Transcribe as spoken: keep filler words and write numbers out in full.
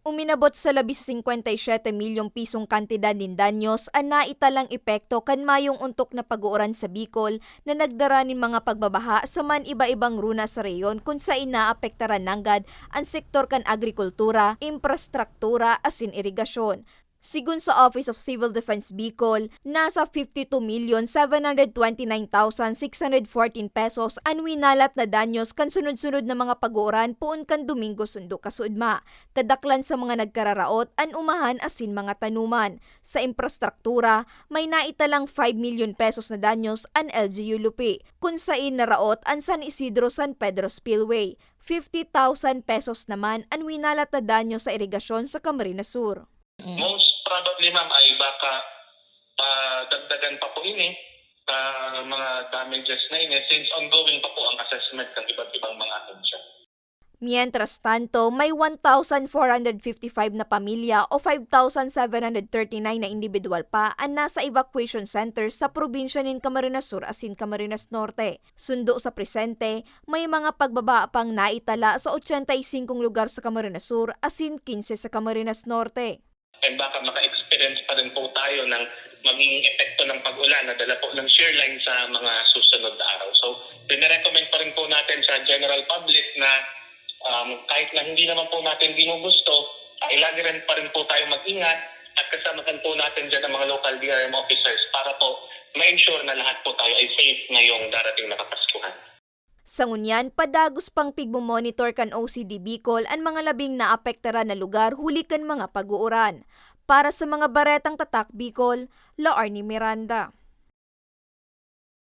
Uminabot sa labi sa singkwenta y siyete milyong pisong kantidad nin danyos an naitalang epekto kan mayong ontok na pag-uuran sa Bicol na nagdara nin mga pagbabaha sa man iba-ibang runa sa rehiyon kun saen naapektaran nanggad an sektor kan agrikultura, imprastruktura asin irigasyon. Sigon sa Office of Civil Defense Bicol, nasa fifty two million seven hundred twenty nine thousand six hundred fourteen pesos an winalat na danyos kan sunod-sunod na mga pag-uuran poon kan Domingo sundo kasuodma. Kadaklan sa mga nagkararaot an umahan asin mga tanuman. Sa imprastruktura, may naitalang five milyon pesos na danyos an L G U Lupi, kun saen naraot an San Isidro-San Pedro Spillway. Fifty thousand pesos naman an winalat na danyo sa irigasyon sa Camarines Sur. Most probably, ma'am, ay baka padagdagan pa po ini sa mga damages na ini since ongoing pa po ang assessment ng iba't ibang mga ahensya. Mientras tanto, may one thousand four hundred fifty-five na pamilya o five thousand seven hundred thirty-nine na indibidwal pa an nasa evacuation centers sa probinsya nin Camarines Sur asin Camarines Norte. Sundo sa presente, may mga pagbaba pang naitala sa ochenta y singkong lugar sa Camarines Sur asin quince sa Camarines Norte. And baka maka-experience pa rin po tayo ng magiging epekto ng pag-ulan na dala po ng shear line sa mga susunod na araw. So, dinirecommend pa rin po natin sa general public na um, kahit na hindi naman po natin ginugusto, ay lagi rin pa rin po tayo mag-ingat at kasamahan po natin dyan ang mga local D R M officers para po ma-ensure na lahat po tayo ay safe ngayong darating na Kapaskuhan. Sa ngunyan, padagos pang pigmo-monitor kan O C D Bicol an mga labing naapektaran na lugar huli kan mga pag-uuran. Para sa mga Baretang Tatak Bicol, Laarni Miranda.